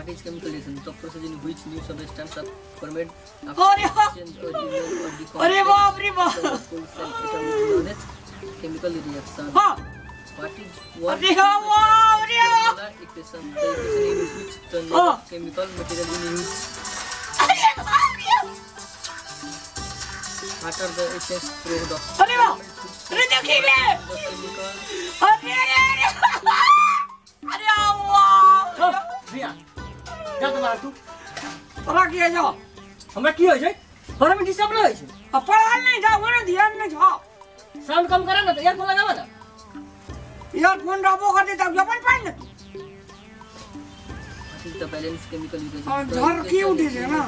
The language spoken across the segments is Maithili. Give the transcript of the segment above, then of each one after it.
What is chemical reaction? The process in which new substance are formed अरे change or removal or decomposition. अरे बाप रे बाप। Chemical reaction. हां। What is one अरे बाप रे बाप। Equation, the equation in which the chemical material in use. अरे बाप रे। What are the excess products? अरे बाप अरे देखी रे। अरे अरे अरे अरे वाह भैया जा तो बाहर तू तोरा की है जो हमरा की होय छै घर में डिस्टर्ब न होय छै आ पढ़ल नहीं जा ओने ध्यान नहीं छो साउंड कम करा ना तो ईयरफोन लगावा ना ईयरफोन रहबो करते तब अपन पाइन ना What is the balance chemical equation? और झर की उठे छै ना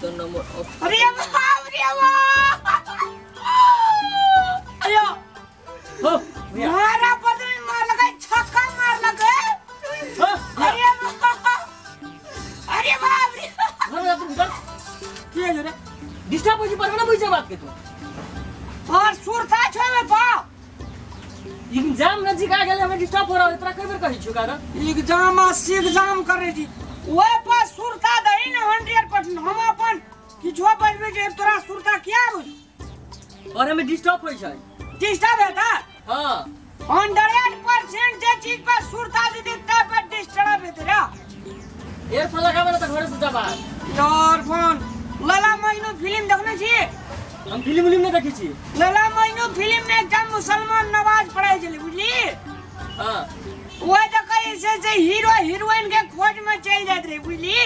the number of अरे बाप रे बाप। अयो हो भैया मारा बदल मार लगा छक्का मार लगा। अरे बाप अरे बाप रे घर जा तू भीतर की है रे डिस्टर्ब होई छै पर ना बुझै बात के तू और सुरता छै में बा एग्जाम नजीक आ गेल हमें डिस्टर्ब हो रहा है तोरा कई बेर कहै छियो काका एग्जाम आ एग्जाम करे छी ओए पर सुरता दही ना 100% हम अपन किछो बजबे जे तोरा सुरता किया बुझ और हमें डिस्टर्ब होई छै डिस्टर्ब हेता। हां 100% जे चीज पर सुरता दे देता पर डिस्टर्ब हेते रे ईयरफोन लगावे ना त घर से जा बाहर ईयरफोन लैला मजनू फिल्म देखने छी हम फिल्म उलिम नहीं देखै छी लैला मजनू फिल्म में एकटा मुसलमान नमाज पढ़ै छलै बुझली। हां ओए देखै छै से हीरो हीरोइन के खोज में चल जात रहे बुझली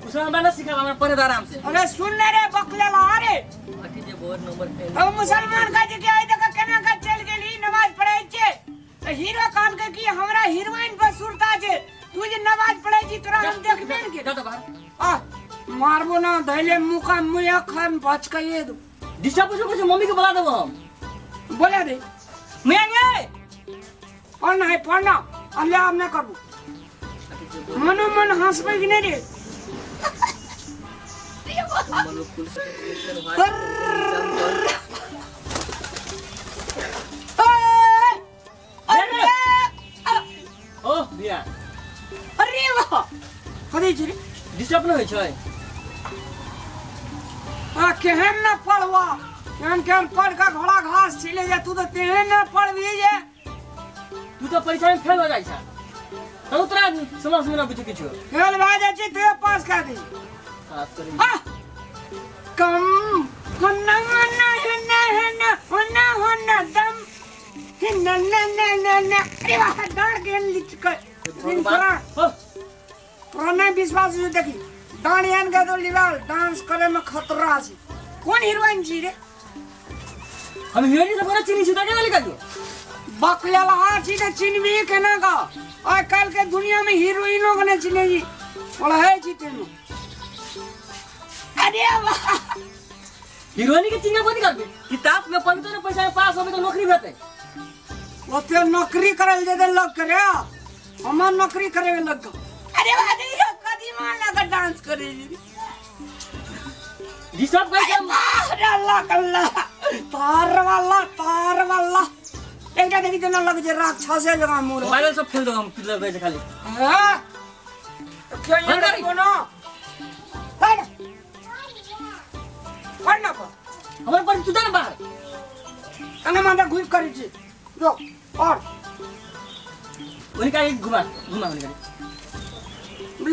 उस हमरा ना सिखावा हमरा पढ़े आराम से। अरे सुन ले रे बकलेला अरे What is the board number 10? अब मुसलमान का जे के आई देखा केना का चल गेली नमाज पढ़ै छै त हीरो कहल के कि हमरा हीरोइन पर सुरता छै तू जे नमाज पढ़ै छी तोरा हम देखबे न के जा तो बाहर आ मारबो ना धैले मुका मुया खान भचकाइए दो डिस्टर्ब हो कुछ मम्मी के बुला देबो हम बोला दे मैं आएंगे पढ़ना है पढ़ना अल्लाह हम ना करबो मनो मन हंसबे कि नहीं रे अरे ओ भैया अरे वाह कथी छै रे डिस्टर्ब न होय छै आ केहन न पढ़वा केहन केहन पढ़ के घोड़ा घास छिले जा तू तो तेहन न पढ़बी जे तू तो परीक्षा में फेल हो जाइ छ तब तोरा समझ में न बुझ किछु फेल भए जाइ छै तो पास कर दी पास करी आ कम होना होना होना होना होना होना दम ना ना ना ना ना अरे वाह डांड के लिच के तोरा तोरा नहीं विश्वास जो देखी डांड एन के तो लिवाल डांस करे में खतरा छै कोन हीरोइन छी रे हम हीरोइन सब चिनी छी त के गाली काजो बकलेला हा छी त चिनबी केना का आइ काल के दुनिया में हीरोइनो के नहीं चिने जी पढ़ै छी तेनु अरे वाह हीरोइन के चिन्ह कोनी करबे किताब में पढ़बे तो पैसा में पास होबे तो नौकरी भेटै ओते नौकरी करल जेते लग करे हमर नौकरी करे लग अरे वाह देखो कदीमा लगा डांस करे जी डिस्टर्ब कर के अरे अल्लाह अल्लाह तार वाला एकटा देखी जना लग जे राक्षसे जगह मुर मोबाइल सब फेल दो हम लग छै खाली हां क्यों ये कोनो पढ़ पढ़ना पर हमर पर तू जा ना बाहर कने मांदा घुस करै छी जो और ओनी का घुमा घुमा ओनी का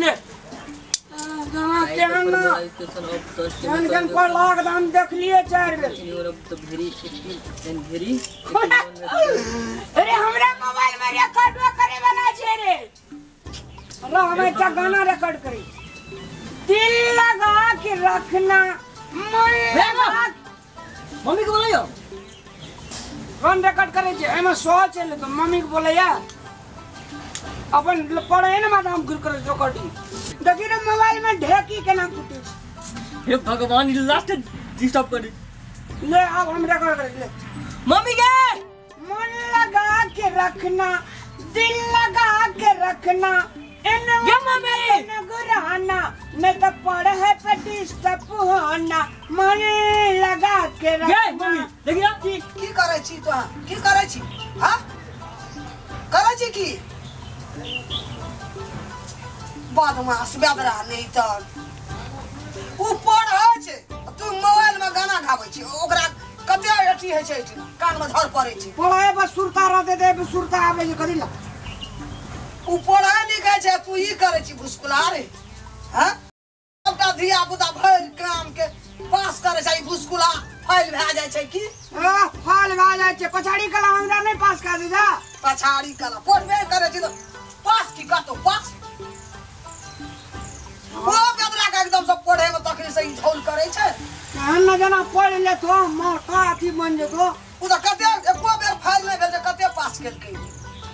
ले केहन केहन पर लॉकडाउन देख लिए चार बेर very active and very अरे हमरा मोबाइल में रिकॉर्ड करे वाला छै रे अरे हम एकटा गाना रिकॉर्ड करी दिल लगा के रखना मन लगा मम्मी के बोलैयो कौन रिकॉर्ड करे छै एमे सो चले तो मम्मी के बोलैया अपन पढ़े ना माता हम गुर करे रिकॉर्डिंग देखी रे मोबाइल में ढेकी केना कुटी हे भगवान ई लास्ट डिस्टर्ब करी ले अब हम रिकॉर्ड करे ले मम्मी के मन लगा के रखना दिल लगा के रखना इन ये मम्मी गुराना नहीं तो पढ़े है पे डिस्टर्ब होना मन लगा के रखना ये मम्मी देखिया की करै छी तो की करै छी हां करै छी की बदमाश बेदरा नहीं त उ पढ़ै छै तू मोबाइल में गाना गाबै छै ओकरा कते अथी होइ छै कान में धर पड़ै छै पढ़ै बस सुरता रहते ते सुरता आबै छै कथी ला उ पढ़ै लिखै छै तू ई करै छी भुसकुला रे हां सबटा धिया पुता भरि काम के पास करै छै ई भुसकुला फेल भए जाइ छै की आ फेल भए जाइ छै पछाड़ी कला हमरा नहीं पास कर दे जा पछाड़ी कला पढ़बे करै छी त पास की करतो पास वो बेदरा के एकदम सब पढ़े में तखनी से ई झोल करै छै हम न जना पढ़ ले तो मोटा अथी बन जेतो उ त कते एको बेर फेल नै भेल छै कते पास केलकै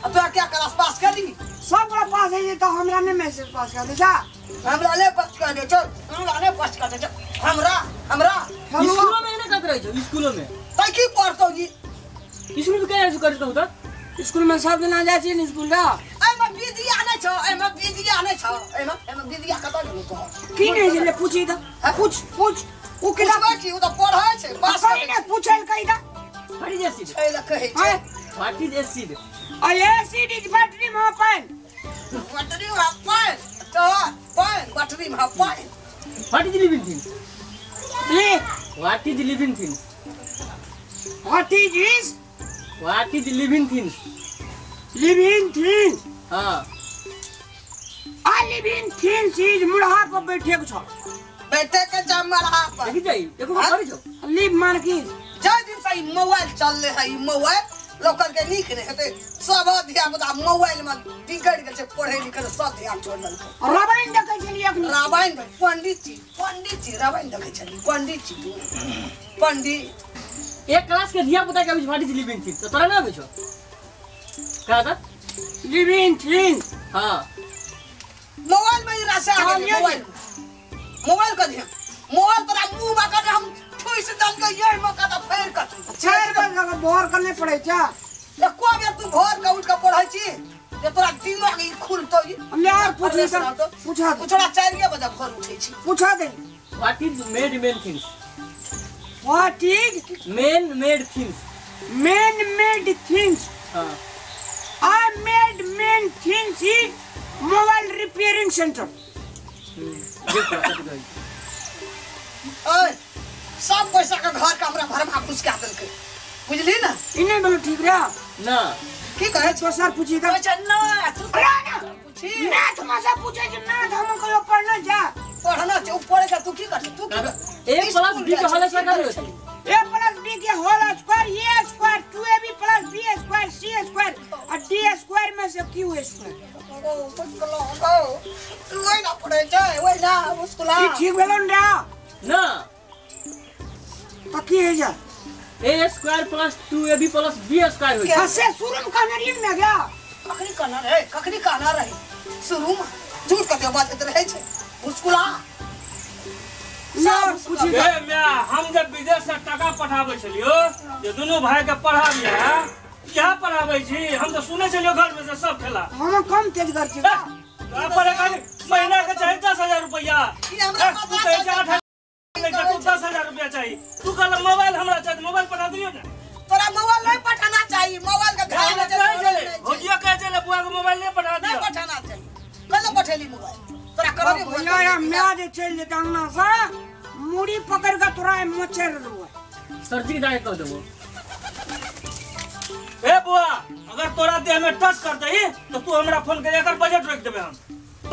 आ तोरा क्या क्लास पास केली सब बड़ा पास है तो हमरा ने मैसेज पास कर दे जा हमरा ले पास कर दे चल हमरा ने पास कर दे चल हमरा हमरा स्कूलो में ने करत रहै छौ स्कूलो में त की पढ़तौ जी स्कूल में क्या करत हो त स्कूल में सब दिन आ जाइ छी स्कूल दा एमे विद्या नै छौ एमे विद्या नै छौ एमे एमे विद्या कतौ गेलौ तो की नै छले पूछी त पूछ पूछ उ केना पूछबै छी उ त पढ़ै छै पास कहि ने पूछल कहि दा what is acid छै ल कहै छै what is acid आ एसिड is battery में पानि बैटरी में पानि तो पानि बैटरी में पानि what is living things ले what is living things what is what is living things living things हां आ लिविंग थिंग्स is मुढ़ा पर बैठे के छौ बैठे के जा मरहा पर देखि जाई देखो करै छौ लिव मान की जाय दिन से ई मोबाइल चलले है ई मोबाइल लोकन के नीक नै हेतै सब धिया पुता मोबाइल में बिगड़ गेल छै पढ़ै लिखै सब ध्यान छोड़ देलकै रामायण देखै छलियै अखनी रामायण पंडित जी रामायण देखै छलियै पंडित जी तू पंडित एक क्लास के धिया पुता के अभी what is living things तोरा ना आबै छौ का था लिविंग थिंग्स हां मोबाइल में ई राशा आ गेलै मोबाइल मोबाइल का ध्यान मोबाइल तोरा मुंह में कर हम ठुइस दलकै ये में का फेर कर चार बजे भोर करने पड़ै छै एको बेर तू भोर के उठ के पढ़ै छी जे तोरा दिमाग ई खुलतौ ई हम यार पूछी त पूछा तू छोड़ा 4 बजे भोर उठै छी पूछा दे what is made man things what is man made things man made things हां I made man things is mobile repairing centre ओए सब पैसा के घर के हमरा भरमा घुसका देलकै बुझली ना ई नै बोलो ठीक रे ना की कहै छो सर पूछी त अच्छा ना तू पूछी ना तुम से पूछे जे ना हम कहियो पढ़ना जा पढ़ना छै उ पढ़े छै तू की कर तू की ए प्लस बी के होल स्क्वायर कथी होतै ए प्लस बी के whole square A square 2ab plus b square c square और डी स्क्वायर में से क्यू स्क्वायर ओ मुस्कुला ओ तू ओइ ना पढ़े छै ओइ ना मुस्कुला ई ठीक भेलो न रे ना त की है जा A square plus 2ab plus b square होई छै से शुरू में कहने रही न गया कखनी कहना रहे कखनी कहना रहे शुरू में झूठ कते बाजैत रहै छै मुस्कुला ना पूछी ए म्या हम जब विदेश से टका पठाबै छलियो जे दुनू भाई के पढ़ाबिया यहाँ पढ़ाबै छी हम तो सुनै छलियो घर में से सब खेला हम कम तेज कर छी पढ़े खाली महीना के चाही 10,000 रुपया ई हमरा तू कहै छै 8,000 नहीं तू 10,000 रुपया चाही तू कहल मोबाइल हमरा चाही मोबाइल पठा दियो ना तोरा मोबाइल नहीं पठाना चाहिए मोबाइल के ध्यान कहै छलै भौजिया कहै छलै बुआ के मोबाइल नहीं पठा नहीं दियो पठाना चाहिए कल पठेली मोबाइल तोरा करबी भैया या म्या जे चल जेता अंगना से मुड़ी पकड़ के तोरा मोचर लुआ सर जी के जाके कह देबो ए बुआ अगर तोरा देह में टच कर दही तो तू हमरा फोन कर एकर बजट रोक देबे हम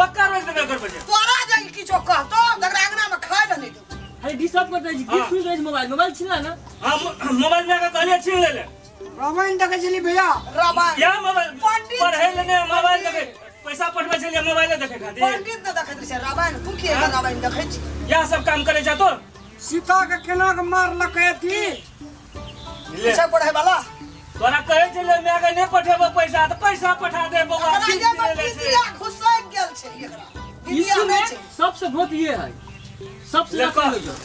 पक्का रोक देबे एकर बजट तोरा जे किछो कहतो तकरा अंगना में खाय ले नहीं देबो अरे डिस्टर्ब करते छी की सुन रहे मोबाइल मोबाइल छिनला ना हां मोबाइल में के कहलिए छीन ले ले रामायण देखै छली भैया रामायण या मोबाइल पंडित पढ़े ले ने मोबाइल देखे पैसा पठबै छलिए मोबाइल देखे खातिर पंडित ने देखैत रहै छै रामायण तू की एकर रामायण देखै छी या सब काम करे जा तो सीता के केना के मारलकै अथी पैसा पढ़े वाला तोरा कहै छलिए माय के नहीं पठेबो पैसा त पैसा पठा दे बौआ विद्या घुसैक गेल छै एकरा विद्या नहीं नै छै सबसे बहुत ये है सबसे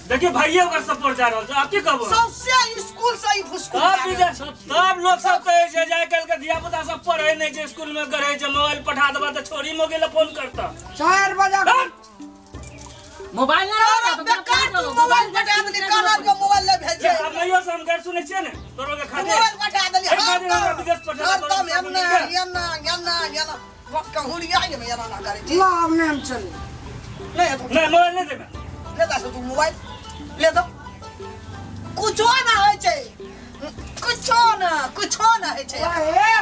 देखिए भाइये ओकर सपोर्ट जा रहल छै आब की कहबो सबसे स्कूल से ही भुसकुल सब लोग सब कहै छै जे आइ काल्हि के धिया पुता सब पढ़ै नहि छै स्कूल में गढ़ै छै मोबाइल पठा देबा त छोरी मोगे ले फोन करता 4 बजे मोबाइल ना तोरा बेकार तू मोबाइल पठा देली काना के मोबाइल ले भेजे अब नहियो से हम गैर सुनै छियै ने तोरो के खातिर मोबाइल पठा देली एक खातिर हमरा विदेश पठा हरदम एना एना एना एना कहूरिया ये में एना ना करै छी। ला अब नहीं हम चले। नहीं हेतौ। नहीं मोबाइल नहीं देबे। ले ता तू मोबाइल ले दो। कुछो ना होइ छै। कुछो ना, कुछो ना होइ छै।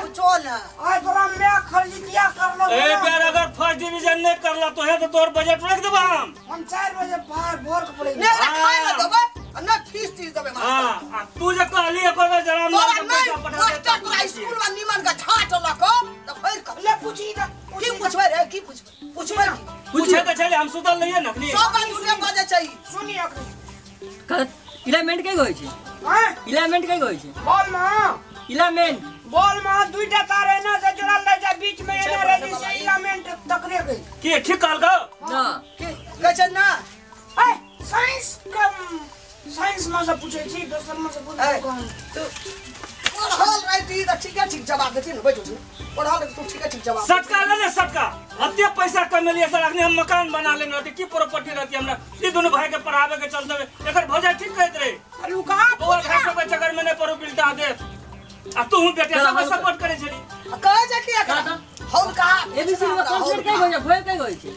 कुछो ना। आइ तोरा मैं खरीदिया करलो। ए बेर अगर फर्स्ट डिवीजन नहीं करला तो है तो तोर बजट रख देबा हम। हम 4 बजे बाहर भोर के पड़े। नहीं खाय ला देबै आ ना फीस तीस देबै मास्टर। हां आ तू जे कहली एको बेर जरा तोरा नहीं मास्टर तोरा स्कूल में निमन के छाट लक त फेर ले पूछी त की पूछबै रे की पूछबै पूछबै की पूछे त छले हम सुतल नहीं न अखनी। सब बात सुने बजे छै। सुनी अखनी कह इलामेंट के होइ छै? हां इलामेंट के होइ छै? बॉल में इलामेंट बॉल में दुईटा तार एना से जुड़ल रहे छै बीच में एना रहे छै इलामेंट तकरे गई की ठीक कहलको ना की कहै छै ना। ए साइंस कम साइंस में से पूछै छी दोसर में से पूछै तू पढ़ल रहती त ठीक ठीक जवाब देती न बैठो छी पढ़ल तू ठीक ठीक जवाब। सटका ले ले सटका अते पैसा कमेलिए सर अखनी हम मकान बना लेने रहती की प्रॉपर्टी रहती हमरा ई दोनों भाई के पढ़ावे के चलते एकर भौजाई ठीक कहत रहे। अरे उ कहां बौआ खास के चक्कर में नहीं पड़ो बिलटा दे आ तू हूं बेटे सब सपोर्ट करे छली। कहै छै की एकरा हम कहा एबीसी में कॉन्सोनेंट के होइ छै भोल के होइ छै?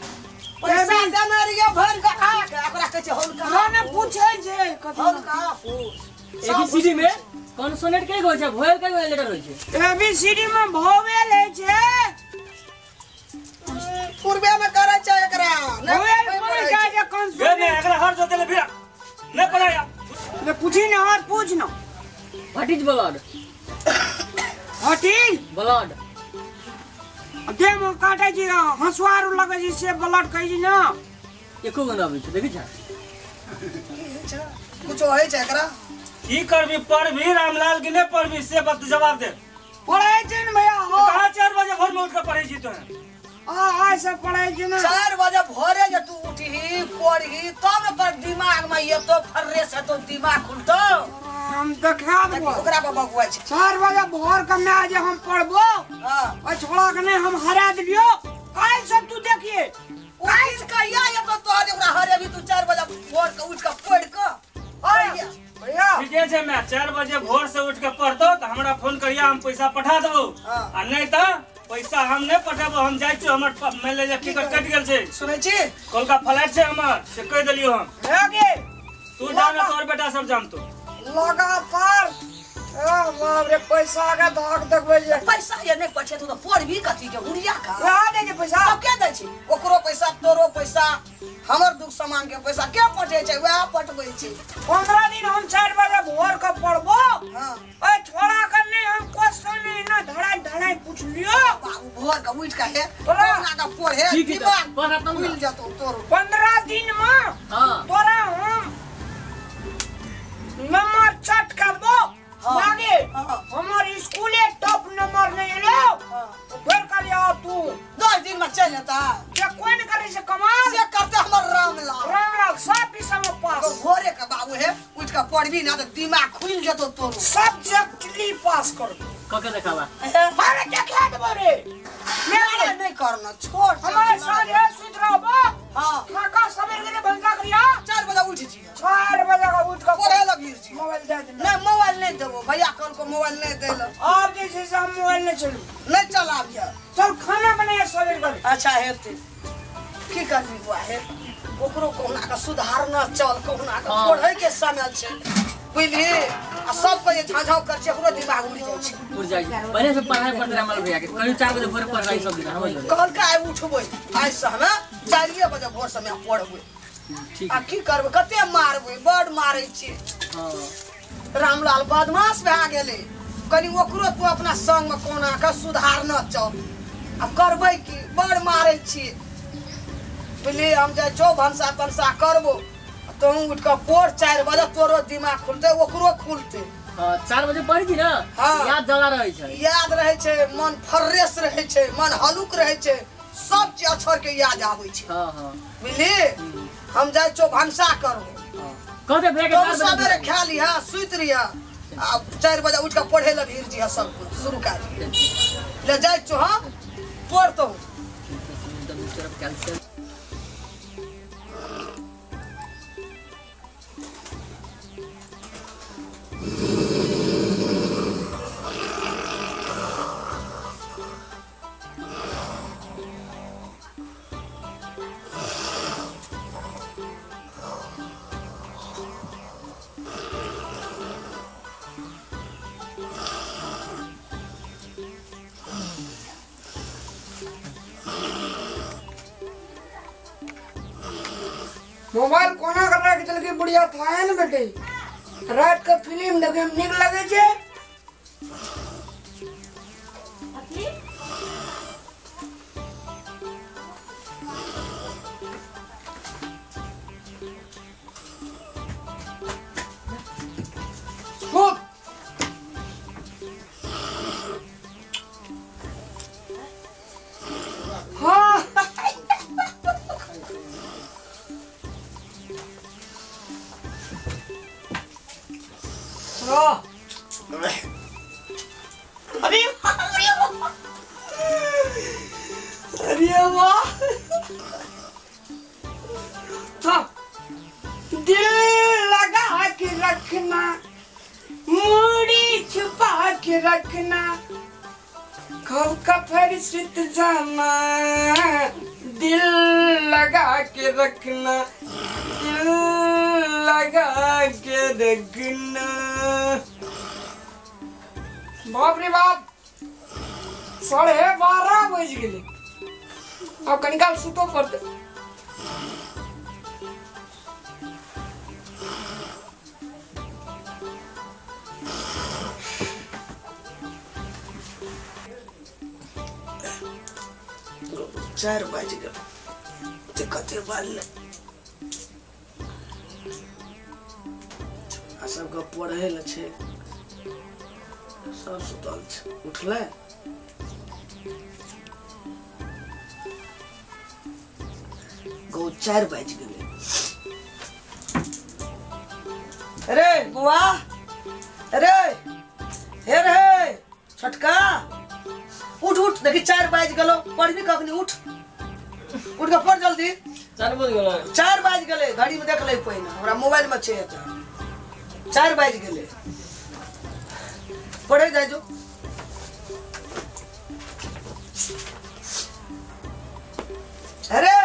पैसा देने रहिए भर के खा के ओकरा कहै छै हम कहा ना पूछै छै कथी हम कहा पूछ। एबीसीडी में कॉन्सोनेंट के होइ छै भोल के लेटर होइ छै? एबीसीडी में भोवेल होइ छै। पूर्वे में करै छै एकरा भोवेल कोन छै जे कॉन्सोनेंट ने एकरा हर जोते ले फिर नहीं पढ़ाया ले पूछी ना और पूछ ना। What is blood? What is blood? देह में काटे छी हंसुआ आर लगे छी से ब्लड कहै छी ना। एको गो ना आबै छै देखै छै कुछो होइ छै एकरा की करबी पढ़बी रामलाल की नहीं पढ़बी से बात जवाब दे। पढ़ै छी न भैया हो कहां 4 बजे भोर में उठ के पढ़ै छी तोहे? आ आइ से पढ़ै छी ना। 4 बजे भोरे जे तू उठही पढ़ही तब न पर दिमाग में एतो फ्रेश हेतो दिमाग खुलतो। हम देखा देबो ओकरा पर बगुआ छै। 4 बजे भोर के मैं जे हम पढ़बो हां आ छोड़ा के नहीं हम हरा देलियो काल सब तू देखिए काल कहिया एतो तोहर ओकरा हरेबी तू 4 बजे भोर के उठ के पढ़ के आया भैया ठीक है मैं 4 बजे भोर से उठ के पढ़तो त हमरा फोन करिया हम पैसा पठा देबो आ नहीं त पैसा हम नहीं पठाबो हम जाइ छी हमर मान ले जे टिकट कट गेल छै। सुनै छी कोलका फ्लाइट छै हमर से कह देलियो हम। हे तू जान तोर बेटा सब जानतो लगातार। ए बाप रे पैसा के धाक देखबै जे पैसा ये नहीं पछे तू त पढ़बी कथी के उड़िया का ला दे जे पैसा तब के दै छी ओकरो पैसा तोरो पैसा हमर दुख सामान के पैसा के पठै छै वएह पठबै छै। 15 दिन हम 4 बजे भोर के पढ़बो। हां ए छोड़ा के नहीं हम क्वेश्चन नहीं ना धड़ाई धड़ाई पूछ लियो बाबू भोर के उठ के हे तोरा के पढ़े दिमाग मिल जतो तोरो 15 दिन में। हां तोरा हम नंबर चट करबो। मांगे हमर स्कूले टॉप नंबर नहीं एलो तो फिर करियो तू 10 दिन में चल जाता जे कोन करे से कमाल से करते हमर रामलाल रामलाल सब विषय में पास। भोरे के बाबू हे उठ के पढ़बी ना तो दिमाग खुल जतो तोरो सब्जेक्टली पास कर क के देखावा। अरे देखा देबो रे मैं नहीं करना छोड़ हमारे साथ है सुत रहबो। हां काका सबेर के भंसा करिया 4 बजे उठ जी 4 बजे का उठ के पढ़े लगी जी मोबाइल दे दे। नहीं मोबाइल नहीं देबो भैया कल को मोबाइल नहीं देलो आप जैसे से हम मोबाइल नहीं चलू नहीं चलाबिया चल खाना बनाया सबेर कर। अच्छा हेते की करबी बुआ हे ओकरो कोना के सुधारना चल कोना के पढ़े के समय छै बुझली आ सब के झाझाव कर छै ओकरो दिमाग उड़ जाइ छै उड़ जाइ छै। पहले से पढ़ाई पढ़ रामलाल भैया के कहियो 4 बजे भोरे पढ़ाई सब दिन हम कहल के आइ उठबै आइ से हमे 4 बजे भोर से हम पढ़बै ठीक आ की करबै कते मारबै बड मारै छी। हां रामलाल बदमाश भए गेलै कनि ओकरो तू अपना संग में कोना के सुधारना चल अब करबै की बड मारै छी बुझली। हम जाइ छौ भनसा तनसा करबो तू उठ के पढ़ 4 बजे तोरो दिमाग खुलते ओकरो खुलते। हां 4 बजे पढ़ी छी ना। हाँ। याद ज्यादा रहै छै याद रहै छै मन फ्रेश रहै छै मन हलुक रहै छै सब चीज अक्षर के याद आबै छै। हां हां बुझली हम जाइ छौ भनसा करबो। हां कहते भैया के 4 बजे सबेरे खा लिहा सुति रहिहा आ 4 बजे उठ के पढ़े ल भीड़ जी सब कुछ शुरू कर ले जाइ छौ। हां पढ़तो कैल्शियम मोबाइल कोना कर राखि देलकै बुढ़िया था ने बेटे। रात के फिल्म देखे में नीक लगे छे। अरे अरे वाह, दिल लगा के रखना, मूड़ी छुपा के रखना, खब का फरिश्त जाना, दिल लगा के रखना, दिल लगा के रखना। बाप रे बाप, 12:30 बज गए। अब कनिकाल सुतो पड़ते। चार बज गए, कते बाजलै आ सबके पढ़ै लए छै, सब सुतल छै। उठलै गो 4 बज गेलै। अरे बुआ, अरे हे रे छोटका, उठ उठ, देखी 4 बज गेलो, पढ़बी कखनी? उठ उठ के पढ़ जल्दी। 4 बज गेलै, 4 बज गेलै, घड़ी में देख ले पहिने, हमरा मोबाइल में छै। 4 बज गेलै, पढ़े जाय जो। अरे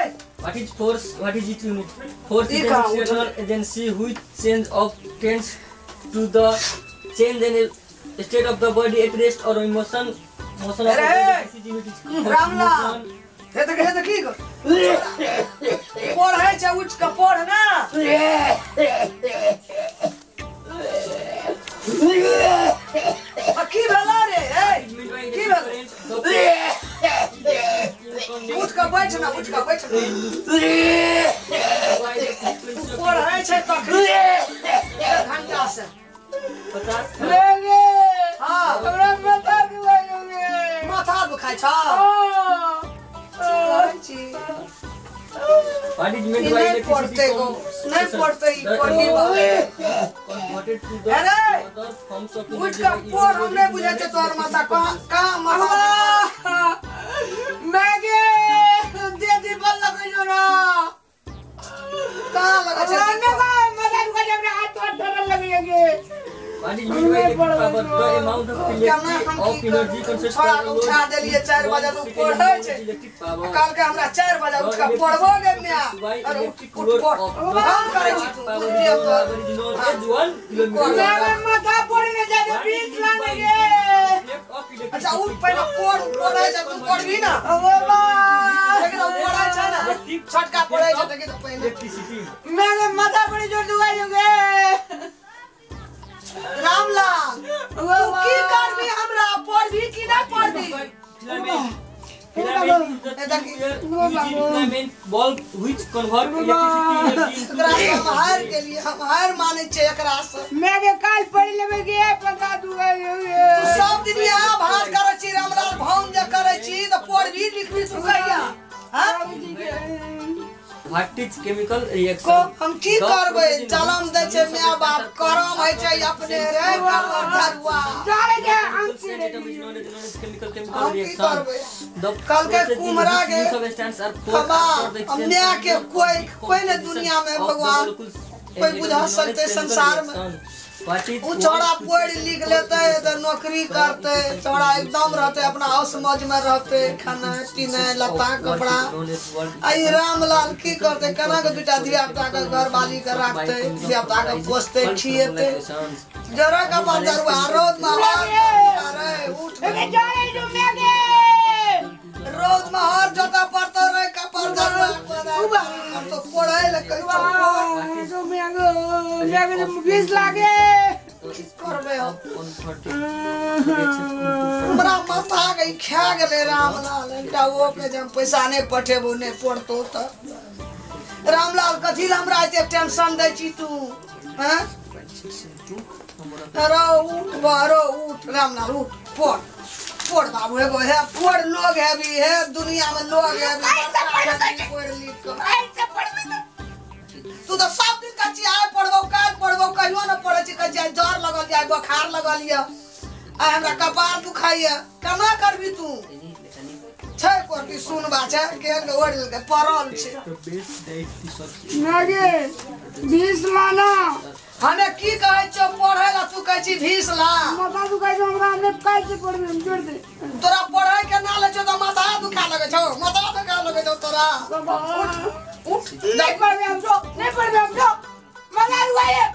What is force? What is it unit? Force is an external agency which change of tends to the change in state of the body at rest or in motion. Motion of the body is Ramlal, हे देख, हे देखी पढ़ै छै, उठ के पढ़ ना। की भेला रे? ए की भेला? उठ के बैठ ना, उठ के बैठ ना। पढ़ै छै तखनी 1 घंटा से 50। हाँ, हमरा माथा दुखाइ गे। माथा दुखाइ छ? What is meant by नहीं पढ़ते गो, नहीं पढ़ते ई पढ़ी converted to the अरे other forms of उठ के पढ़, हम नहीं बुझै छै तोहर माथा कहाँ कहाँ माथा। मैं गे दे दी बल लगै जो ना, कहाँ लगै छै? माथा दुखाइ छै, हमरा हाथ हाथ धरल लगै गे। What is meant by electric power? The amount of electric of energy consists छोड़ा के उठा देलिए 4 बजे, तू पढ़ै छै। electric power. काल के हमरा 4 बजे उठ के पढ़बो गे म्या। अरे उठ उठ पढ़, हम करै छी तू उठ के तोहर। 1 किलोमीटर। मैं माथा पढ़ने जाय दे, 20 लाने गे। अच्छा उठ पहिले पढ़, पढ़ै छै तू पढ़बी ना। लेकिन ओ पढ़ै छै ना, छोटका पढ़ै छै देखी तो पहिले। इलेक्ट्रिसिटी। मेरे माथा बड़ी जोर दुखाइ गे। रामलाल, तू की करबी हमरा? पढ़बी कि ना पढ़बी? Filament bulb which convert electricity energy into एकरा हम हार गेलिए, हम हार मानै छियै एकरा से। मैं के काल पढ़ लेबै गे, पता दुखाइ गे। तू सब दिन इएह भाज करै छी रामलाल, भाउन जे करै छी तऽ पढ़बी लिखबी तू कहिया? हाँ? What is chemical को reaction? हम की करबै? जलम दै छै my बाप, करम होइ छै अपने रे कपर धरुआ। जाय गे Chemical chemical हम की reaction. करबै? The कल के process in कुम्हरा which के new substances are formed खबा after the exchange my के of कोई the कोई ने दुनिया में of the भगवान molecules कोई and बुझा known as सकते chemical संसार में। reaction. What is उ छौड़ा पढ़ि लिख लेतै तऽ नौकरी करतै, छौड़ा एकदम रहतै अपना हाउस मौज में रहतै, खाना पीना लत्ता कपड़ा। आ ई रामलाल की करतै? केना के दूटा धिया पुता के घरवाली के राखतै, धिया पुता के पोसतै खिएतै? जरा कपार जरुआ रौद में हर अरे उठ जाय जो मैं गे। रौद में हर जोता पड़तो रे कपार जरुआ। हम तो पढ़ै लए कहै छौ। बीस लागे करबे हमरा माथा के खा गेलै रामलाल एकटा ओ के जे पैसा नहि पठेबो नहि पड़तो त रामलाल कथी ल हमरा एते टेंशन दै छी तू हैं अरे उठ बारो उठ रामलाल उठ पढ़ पढ़ बाबू एगो है पढ़ लोग है भी है दुनिया में लोग है पढ़ लिख तू तो सब दिन कहै आइ पढ़बो काल्हि पढ़बो कहियो न पढ़ै छी कहै छी जर लगल जाय बोखार लगल यऽ आइ हमरा कपार दुखाइया केना करबी तू छै कोटी सुनबा छै केहन के ओढ़ि लेलकै पड़ल छै नागे 20 लाना हमे की कहै छियौ पढ़ै ला तू कहै छी 20 ला माथा दुखाइ छौ हमरा हमने काल्हि से पढ़बै हम जोड़ दे तोरा पढ़ै के ना लै छौ तऽ माथा दुखा लगै छौ माथा दुखा लगै छौ तोरा उठ नहीं पढ़बै हम जो नहीं पढ़बै हम जो माथा दुखाइए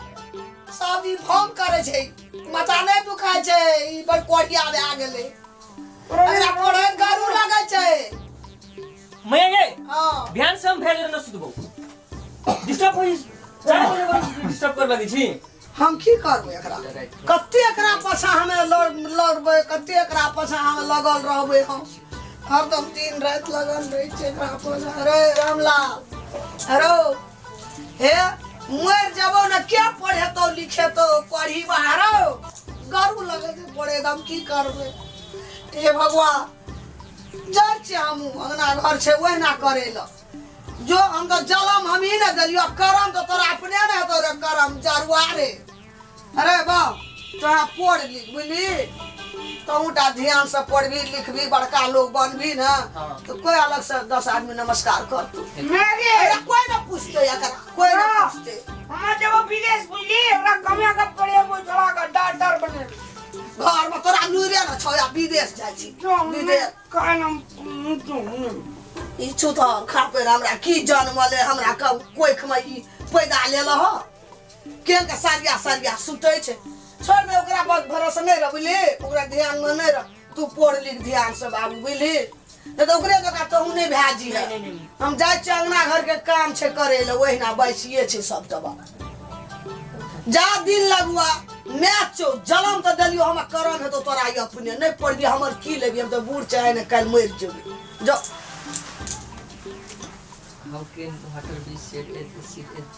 सब ई फोन करै छै माथा नहि दुखाइ छै ई बड़ कोढ़िया भए गेलै एकरा पढ़ै गरू लगै छै मैया गे हां बिहान से हम भेज न सुतबो डिस्टर्ब होइ 4 बजे डिस्टर्ब कर लगै छी हम की करबै एकरा कते एकरा पाछा हमे लड़बै कते एकरा पाछा हम लगल रहबै हम हरदम दिन राति लगल रहै छै एकरा पाछा अरे रामलाल अरे हे मरि जबो न के पढ़ेतौ लिखेतौ पढ़ी बाहर गरू लगै छै पढ़े हम की करबै हे भगवान जाइ छियै हमहूँ अंगना घर छै ओहिना करै लए जो हम तो जलम हम ही न देलियो करम तो तोरा अपने ने हेतौ रे करम जरुआ रे अरे बाप तोरा पढ़ लिख बुझली तहूँ टा ध्यान से पढ़बी लिखबी बड़का लोग बनबी ना तो कोई अलग से 10 आदमी नमस्कार करतौ कोई ना पूछते एकरा कोई ना पूछते हम जब विदेश बुझली हमरा कमिया के पढ़ेबो छोड़ा के डॉक्टर बने घर में तोरा लुरे न छौ या विदेश जाइ छी विदेश कान हम ई छुतहर खापेर हमरा की जनमले हमरा कोखि में ई पैदा लेल ह केहन के सरिया सरिया सुतै छै छोड़ दे ओकरा पर भरोसा नहीं रह बुझली ओकरा ध्यान में नहीं रह तू पढ़ लिख ध्यान से बाबू बुझली नहीं तो ओकरे जकाँ तोहू नहीं भए जी हम जाइ छियै अंगना घर के काम छै करै लए ओहिना बैसिए छै सब जगह जा दिन लगुआ मैच छौ जलम तऽ देलियौ हमरा करम हेतौ तोरा ई अपने नहीं पढ़बी हमर की लेबी हम तऽ बूढ़ छै ने काल्हि मरि जेबै जो How can water be said as acid as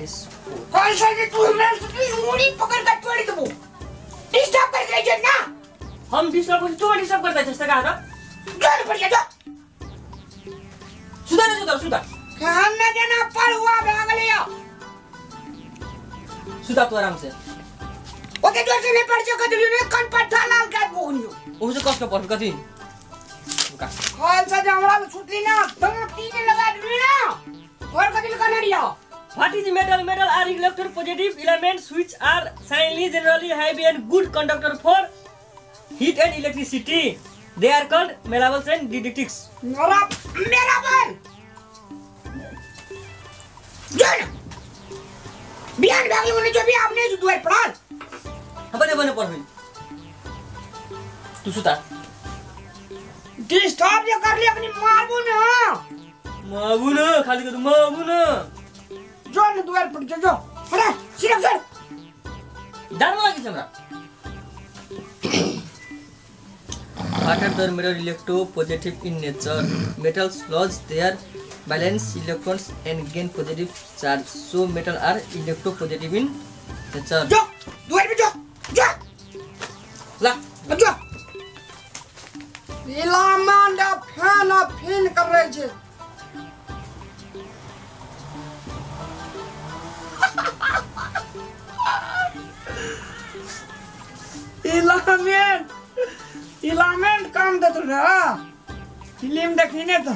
S4? कौन सा तू हमरा उंगली पकड़ के तोड़ देबो डिस्टर्ब कर दे छै ना हम डिस्टर्ब कर तू डिस्टर्ब करता छै का ना जोर पड़ जा सुधा ने सुधा सुधा हम ना देना पर हुआ भाग लिया सुधा तू आराम से ओके जोर से नहीं पड़ सके तो ने कन पट्टा लाल के बोगनियो ओ से कष्ट पड़ कथि कौन सा हमरा छुटली ना तुम तीन लगा देली ना और कथि करना रिया What is metal? Metal are electropositive elements which are silently generally heavy and good conductor for heat and electricity. They are called malleables and didactics. मेरा बल जोन बिहान भागले होने जो भी आपने जो दुआर पड़ाल बने बने पढ़ तू सुता डिस्टर्ब जो कर लिया अपनी मारबू ना मारबू ना खाली कर मारबू ना जो न दुआर पर जो जो अरे सिरक सर डर लागी हमरा Water the mirror electropositive in nature. Metals lose their valence electrons and gain positive charge. So metal are electropositive in nature. जो दुआर पे जो जो ला जो इलामांडा फैन फिन कर रहे छे इलामेंट इलामेंट काम देत रे फिल्म देखी ने तो